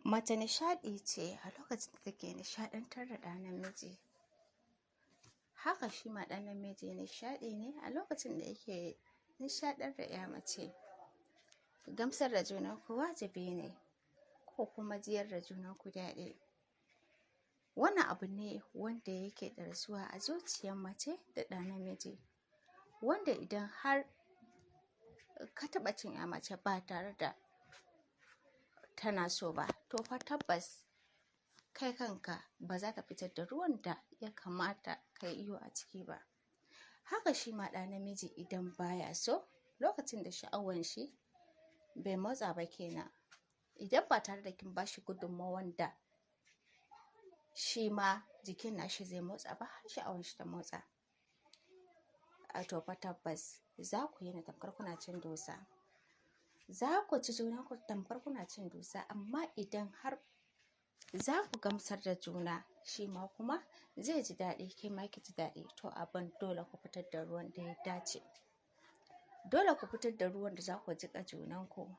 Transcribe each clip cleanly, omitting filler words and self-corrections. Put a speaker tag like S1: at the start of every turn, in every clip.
S1: Mace nishaɗi ce a lokacin da take nishaɗantar da ɗa namiji. Haka shi ma ɗa namiji nishaɗi ne a lokacin da yake nishaɗar da ‘ya mace. Gamsar da junanku wajibi ne, ko kuma jiyar da junanku daɗi. Wannan abu ne wanda yake ɗarsuwa a zuciyar mace da ɗa namiji, wanda idan har ka taɓa cin ‘ya mace ba tare da tana so ba, to fa tabbas kai kanka ba za ka fitar da ruwan da ya kamata ka yi iyo a ciki ba. Haka shi ma ɗa namiji idan baya so, lokacin da sha'awan shi bai motsa ba kenan, idan ba tare da kin bashi gudunmawan da shi ma jikin nashi zai motsa ba har sha'awan shi ta motsa, a to fa tabbas za ku yi na tamkar kuna cin dusa. Za ku ci junanku tamkar kuna cin dusa. Amma idan har za ku gamsar da juna, shi ma kuma zai ji daɗi, ke ma ki ji daɗi, to abin dole ku fitar da ruwan da ya dace. Dole ku fitar da ruwan da za ku jiƙa junanku.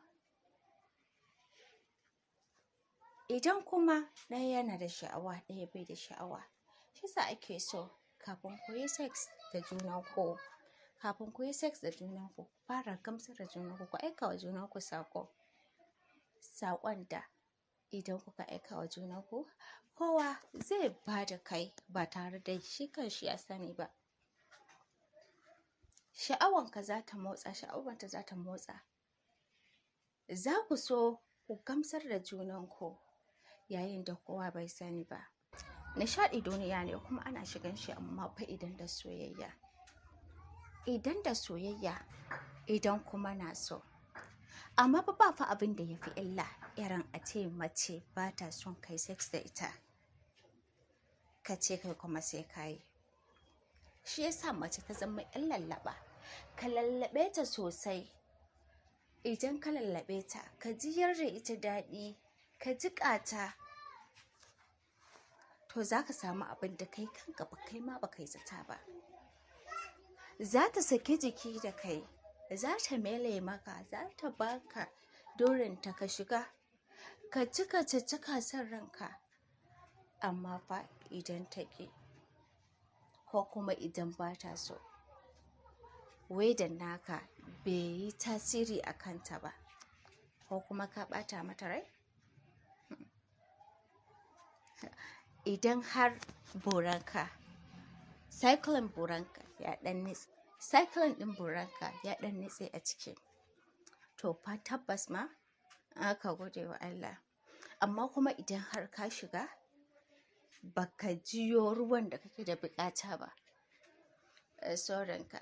S1: Idan kuma ɗaya yana da sha'awa, ɗaya bai da sha'awa, shi sa ake so kafin ku yi sex da junanku, kafin ku yi sex da junanku, fara gamsar da junanku, ku aika wa junanku saƙo. Saƙon da idan kuka aika wa junanku, kowa zai ba da kai ba tare da shi kanshi ya sani ba. Sha'awanka za ta motsa, sha'awanta za ta motsa. Za ku so ku gamsar da junanku yayin da kowa bai sani ba. Nishaɗi duniya ne, kuma ana shigan shi, amma fa idan da soyayya. Idan da soyayya, idan kuma na so. Amma fa ba fa abin da ya fi illa irin a ce mace ba ta son kai sex da ita, ka ce kai kuma sai ka yi. Shi yasa mace ta zama ƴan lallaɓa. Ka lallaɓe ta sosai. Idan ka lallaɓe ta, ka jiyar da ita daɗi, ka jiƙa ta, to za ka samu abin da kai kanka ba kai ma ba kai zata ba. Za ta saki jiki da kai, za ta mele maka, za ta baka dorinta ka shiga, ka cika cika son ranka. Amma fa idan ta ƙi, ko kuma idan ba ta so, wedan naka bai yi tasiri a kanta ba, ko kuma ka ɓata mata rai. Idan har buranka, cycling buranka ya ɗan nitse, cycling ɗin buranka ya ɗan nitse a ciki, to fa tabbas ma aka gode wa Allah. Amma kuma idan har ka shiga, baka jiyo ruwan da kake da buƙata ba, sauranka,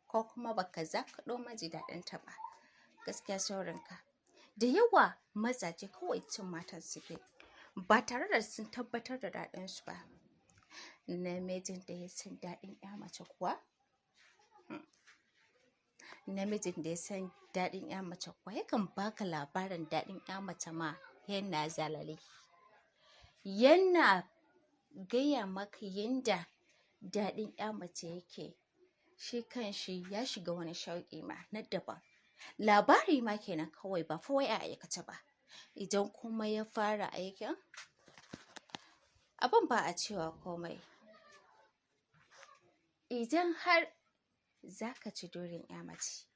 S1: ko kuma baka zakaɗo maji daɗinta ba, gaskiya sauranka. Da yawa mazaje kawai cin matan suke ba tare da sun tabbatar da daɗinsu ba. Namijin da ya san daɗin ‘ya mace kuwa, namijin da ya san daɗin ‘ya mace kuwa yakan baka labarin daɗin ‘ya mace ma yana zalale. Yana gaya maka yanda daɗin ‘ya mace yake. Shi kan shi ya shiga wani shauƙi ma na daban. Labari ma kenan kawai, ba fa wai a aikace ba. Idan kuma ya fara aikin, abin ba a cewa komai. Idan har za ka ci dorin ‘ya mace,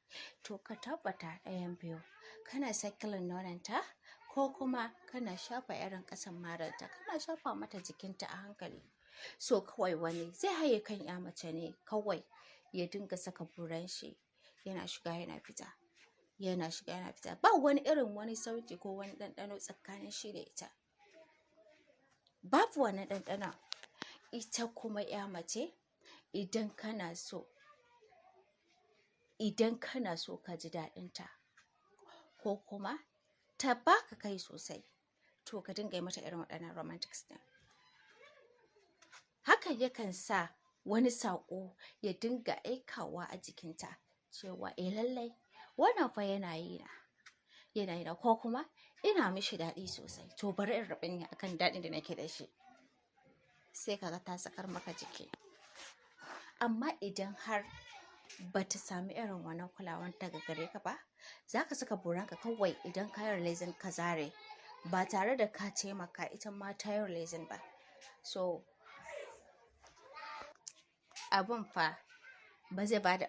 S1: to ka tabbata ɗayan biyu: kana suckling nononta, ko kuma kana shafa irin ƙasan mararta, kana shafa mata jikinta a hankali. So kawai wani zai haye kan ‘ya mace ne kawai ya dinga saka buran shi, yana shiga yana fita, yana shiga yana fita. Ba wani irin wani sauti ko wani ɗanɗano tsakanin shi da ita. Babu wani ɗanɗanon. Ita kuma ‘ya mace, idan kana so ka ji daɗinta, ko kuma ta baka kai sosai, to ka dinga yi mata irin waɗannan romantics ɗin. Hakan yakan sa wani saƙo ya dinga aikawa a jikinta cewa, "Eh, lallai wannan fa yana yi na, yana yi na, ko kuma ina mishi daɗi sosai, to bari in ruɓanya akan daɗin da nake da shi." Sai kaga ta sakar maka jiki. Amma idan har bata sami irin wannan kulawan daga gare ka ba, za ka saka buranka kawai, idan ka yi releasing ka zare. Ba tare da ka taimaka ita ma ta yi releasing ba. So abun fa ba zai bada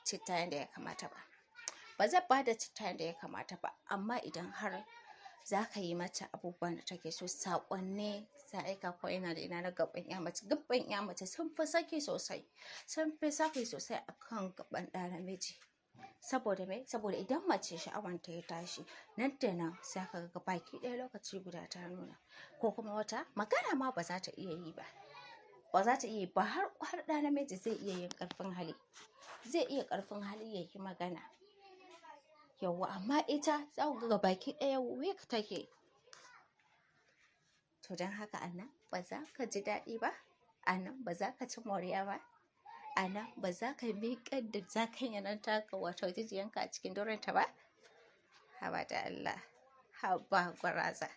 S1: citta yanda ya kamata ba. Ba zai bada citta yanda ya kamata ba. Amma idan har za ka yi mata abubuwan da take so, saƙonni za aika ko ina da ina na gaban 'ya mace. Gaban 'ya mace sun fi saki sosai, sun fi saki sosai akan gaban ɗa namiji. Saboda me? Saboda idan mace sha'awanta ya tashi, nan da nan za ka ga baki ɗaya lokaci guda ta nuna. Ko kuma wata magana ma ba za ta iya yi ba. Ba za ta iya yi ba. Har ɗa namiji zai iya yin ƙarfin hali. Zai iya ƙarfin hali ya yi magana. Yauwa, amma ita za ku ga baki ɗaya weak take. To don haka a nan ba za ka ji daɗi ba, a nan ba za ka ci moriya ba, a nan ba za ka miƙar da zakanya nan taka, wato jijiyanka, a cikin durinta ba. Haba da Allah, haba gwaraza.